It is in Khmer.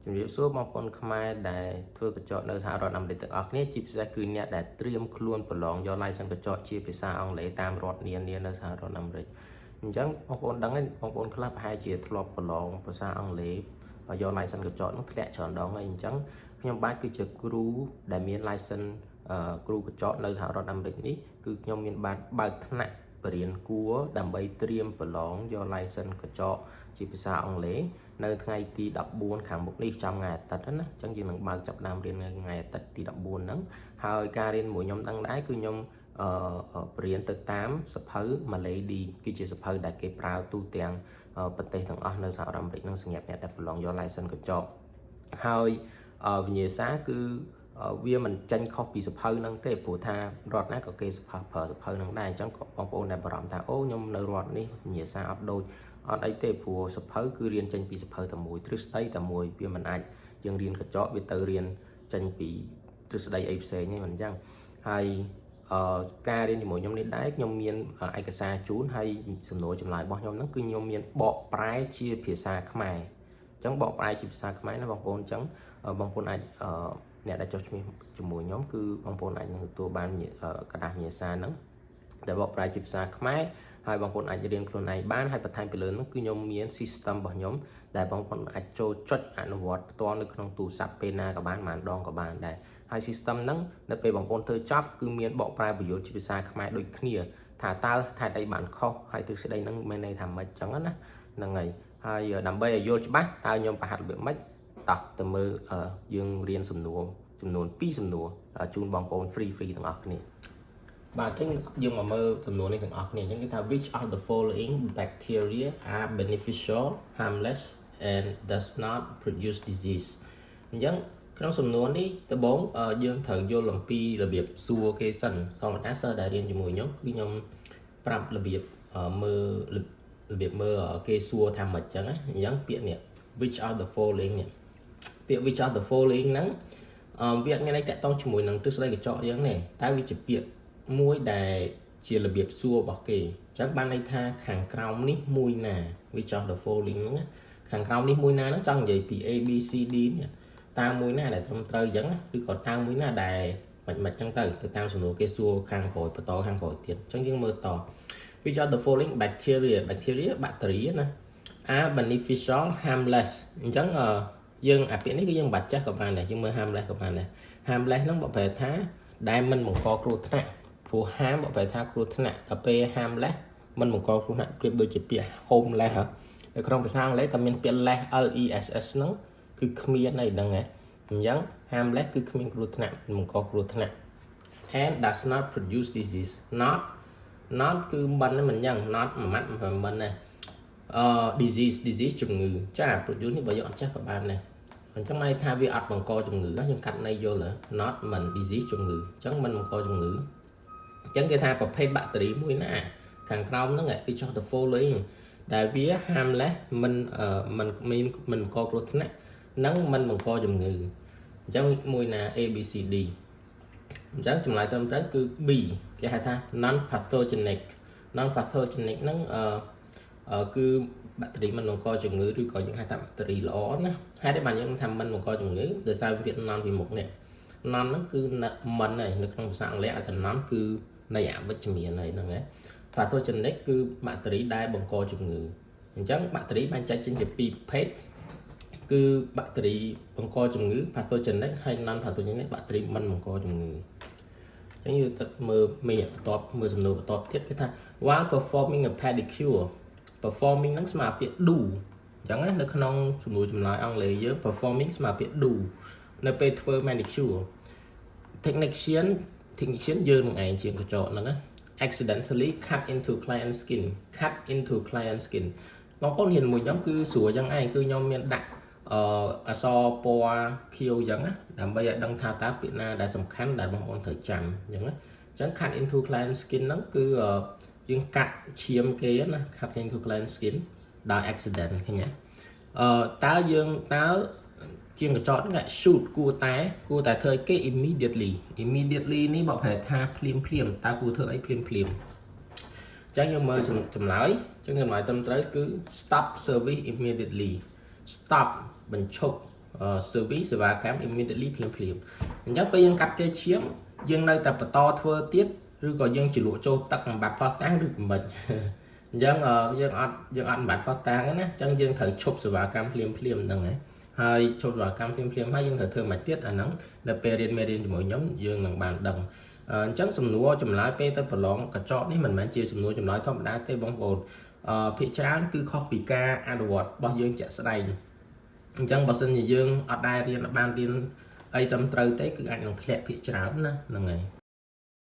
ជំរាបសួរបងប្អូនខ្មែរដែលធ្វើក្រចកនៅសហរដ្ឋអាមេរិកទាំងអស់គ្នាជាពិសេសគឺអ្នកដែលត្រៀមខ្លួនប្រឡងយក license ក្រចកជាភាសាអង់គ្លេសតាមរដ្ឋនានានៅសហរដ្ឋអាមេរិកអញ្ចឹងបងប្អូនដឹងហើយបងប្អូនខ្លះប្រហែលជាធ្លាប់ប្រឡងភាសាអង់គ្លេសយក license ក្រចកនោះធ្លាក់ច្រើនដងហើយអញ្ចឹងខ្ញុំបាទគឺជាគ្រូដែលមាន license គ្រូក្រចកនៅសហរដ្ឋអាមេរិកនេះគឺខ្ញុំមានបាទបើកថ្នាក់បរៀនគួរដើម្បីត្រៀមប្រឡងយក license ក្រចកជាភាសាអង់គ្លេសនៅថ្ងៃទី14ខាងមុខនេះចំថ្ងៃអាទិត្យណាអញ្ចឹងយើងនឹងបើកចាប់ផ្ដើមរៀននៅថ្ងៃអាទិត្យទី14ហ្នឹងហើយការរៀនមួយខ្ញុំដឹងដែរគឺខ្ញុំបរៀនទៅតាមសៀវភៅ Milady គឺជាសៀវភៅដែលគេប្រើទូទាំងប្រទេសទាំងអស់នៅសហរដ្ឋអាមេរិកនឹងសម្រាប់អ្នកដែលប្រឡងយក license ក្រចកហើយវិញ្ញាសាគឺវាមិនចេញខុសពីសៀវភៅហ្នឹងទេព្រោះថារដ្ឋណាក៏គេសៀវភៅប្រើសៀវភៅហ្នឹងដែរអញ្ចឹងក៏បងប្អូនដែលបារម្ភថាអូខ្ញុំនៅរដ្ឋនេះវិញ្ញាសាអត់ដូចអត់អីទេព្រោះសៀវភៅគឺរៀនចេញពីសៀវភៅតែមួយទ្រឹស្ដីតែមួយវាមិនអាចយើងរៀនកញ្ចក់វាទៅរៀនចេញពីទ្រឹស្ដីអីផ្សេងទេមិនអញ្ចឹងហើយអឺការរៀនជាមួយខ្ញុំនេះដែរខ្ញុំមានឯកសារជូនហើយសំណួរចម្លើយរបស់ខ្ញុំហ្នឹងគឺខ្ញុំមានបកប្រែជាភាសាខ្មែរអញ្ចឹងបកប្រែជាភាសាខ្មែរណាបងប្អូនអញ្ចឹងបងប្អូនអាចអឺអ្នកដែលចុះឈ្មោះជាមួយខ្ញុំគឺបងប្អូនអាចនឹងទទួលបានក្រដាសវិញ្ញាសាហ្នឹងដែលបកប្រែជាភាសាខ្មែរហើយបងប្អូនអាចរៀនខ្លួនឯងបានហើយបន្ថែមពីលើនោះគឺខ្ញុំមាន system របស់ខ្ញុំដែលបងប្អូនអាចចូលចុចអនុវត្តផ្ទាល់នៅក្នុងទូរស័ព្ទពេលណាក៏បានប៉ុន្មានដងក៏បានដែរហើយ system ហ្នឹងនៅពេលបងប្អូនធ្វើចប់គឺមានបកប្រែប្រយោជន៍ជាភាសាខ្មែរដូចគ្នាថាតើហេតុអីបានខុសហើយទិសស្ដីហ្នឹងមានន័យថាម៉េចចឹងណាហ្នឹងហើយហើយដើម្បីឲ្យយល់ច្បាស់តើខ្ញុំប្រហាត់របៀបម៉េចតោះទៅមើលយើងរៀនសំណួរចំនួន2សំណួរជូនបងប្អូន free free ទាំងអស់គ្នាបាទអញ្ចឹងយើងមកមើលសំណួរនេះទាំងអស់គ្នាអញ្ចឹងគេថា which of the following bacteria are beneficial, harmless, and does not produce disease? អញ្ចឹងក្នុងសំណួរនេះដំបូងយើងត្រូវយល់អំពីរបៀបសួរគេសិនធម្មតាសិស្សដែលរៀនជាមួយខ្ញុំគឺខ្ញុំប្រាប់របៀបមើលរបៀបមើលគេសួរថាម៉េចអញ្ចឹងណាអញ្ចឹងពាក្យនេះ which of the following នេះពាក្យ which of the following ហ្នឹងអឺវាអត់មានអីតាក់ទងជាមួយនឹងទស្សនវិជ្ជាកញ្ចក់យ៉ាងទេតែវាជាពាក្យមួយដែលជារបៀបសួររបស់គេអញ្ចឹងបានន័យថាខាងក្រោមនេះមួយណា which of the following ហ្នឹងខាងក្រោមនេះមួយណាហ្នឹងចង់និយាយពី A B C D នេះតើមួយណាដែលត្រឹមត្រូវអញ្ចឹងឬក៏តើមួយណាដែលមិនមិនអញ្ចឹងទៅទៅតាមសំណួរគេសួរខាងក្រោយបន្តខាងក្រោយទៀតអញ្ចឹងយើងមើលត which of the following bacteria, bacteria បាក់តេរីណា are beneficial, harmless? អញ្ចឹងយើងអាពាក្យនេះគឺយើងមិនបាច់ចេះក៏បានដែរយើងមើល harmless ក៏បានដែរ harmless ហ្នឹងបកប្រែថាដែលមិនបង្កគ្រោះថ្នាក់ព្រោះ harm បកប្រែថាគ្រោះថ្នាក់ដល់ពេល harmless មិនបង្កគ្រោះថ្នាក់ប្រៀបដូចជាពាក្យ homeless ហ៎នៅក្នុងភាសាអង់គ្លេសតែមានពាក្យ less L E S S ហ្នឹងគឺគ្មានអីដឹងហ៎អញ្ចឹង harmless គឺគ្មានគ្រោះថ្នាក់មិនបង្កគ្រោះថ្នាក់ and does not produce disease. Not, not គឺមិនមិនអញ្ចឹង not មួយម៉ាត់មិនដែរអឺ disease, disease ជំងឺចា produce នេះបើយើងអត់ចេះក៏បានដែរអញ្ចឹងមានន័យថាវាអត់បង្កជំងឺយើងកាត់ន័យយល់ not មិន disease ជំងឺអញ្ចឹងមិនបង្កជំងឺអញ្ចឹងគេថាប្រភេទបាក់តេរីមួយណាខាងក្រោមហ្នឹង which of the following ដែលវា harmless មិនមិនមានមិនបង្កគ្រោះថ្នាក់និងមិនបង្កជំងឺអញ្ចឹងមួយណា A B C D អញ្ចឹងចម្លើយត្រឹមត្រូវគឺ B គេហៅថា non pathogenic. Non pathogenic ហ្នឹងអឺគឺបាក់តេរីមិនបង្កជំងឺឬក៏យើងហៅថាបាក់តេរីល្អណាហេតុអីបានយើងថាមិនបង្កជំងឺដោយសារវា non ពីមុខនេះ non ហ្នឹងគឺមិនហើយនៅក្នុងភាសាអង់គ្លេសឲ្យតែ non គឺនៃអវិជ្ជមានហើយហ្នឹងហ៎ pathogenic គឺបាក់តេរីដែលបង្កជំងឺអញ្ចឹងបាក់តេរីបែងចែកចេញជាពីរប្រភេទគឺបាក់តេរីបង្កជំងឺ pathogenic ហើយ non pathogenic បាក់តេរីមិនបង្កជំងឺអញ្ចឹងយើងទៅមើលមេបន្ទាប់មើលសំណួរបន្ទាប់ទៀតគេថា while performing a pedicure. Performing ហ្នឹងស្មើពាក្យ do អញ្ចឹងណានៅក្នុងសំណួរចម្លើយអង់គ្លេសយើង performing ស្មើពាក្យ do នៅពេលធ្វើ manicure, technician, technician យើងនឹងឯងជាងក្រចកហ្នឹងណា accidentally cut into client skin. Cut into client skin បងប្អូនរៀនមួយខ្ញុំគឺស្រួលយ៉ាងឯងគឺខ្ញុំមានដាក់អឺអក្សរពណ៌ខៀវអញ្ចឹងណាដើម្បីឲ្យដឹងថាតើពាក្យណាដែលសំខាន់ដែលបងប្អូនត្រូវចាំអញ្ចឹងណាអញ្ចឹង cut into client skin ហ្នឹងគឺយើងកាត់ឈាមគេណា cut into client skin ដោយ accident ឃើញទេអឺតើយើងតើជាងក្រចកហ្នឹង shoot គួរតែគួរតែធ្វើឲ្យគេ immediately. Immediately នេះបកប្រែថាភ្លាមភ្លាមតើគួរធ្វើអីភ្លាមភ្លាមអញ្ចឹងយើងមើលចម្លើយអញ្ចឹងចម្លើយត្រឹមត្រូវគឺ stop service immediately. Stop បញ្ឈប់ service សេវាកម្ម immediately ភ្លាមភ្លាមអញ្ចឹងពេលយើងកាត់គេឈាមយើងនៅតែបន្តធ្វើទៀតឬក៏យើងជ្រលក់ចូលទឹកបំបត្តិផុសតាំងឬក៏មិនអញ្ចឹងយើងអត់យើងអត់បំបត្តិផុសតាំងទេណាអញ្ចឹងយើងត្រូវឈប់សេវាកម្មភ្លាមភ្លាមហ្នឹងហើយហើយឈប់សេវាកម្មភ្លាមភ្លាមហើយយើងត្រូវធ្វើមកទៀតអាហ្នឹងដល់ពេលរៀនមេរៀនជាមួយខ្ញុំយើងនឹងបានដឹងអញ្ចឹងសំណួរចម្លើយពេលទៅប្រឡងកញ្ចក់នេះមិនមែនជាសំណួរចម្លើយធម្មតាទេបងប្អូនអឺភាគច្រើនគឺខុសពីការអនុវត្តរបស់យើងជាក់ស្ដែងអញ្ចឹងបើសិនជាយើងអត់ដែលរៀនបានរៀនអីត្រឹមត្រូវទេគឺអាចនឹងធ្លាក់ភាគច្រើនណាហ្នឹងហើយ។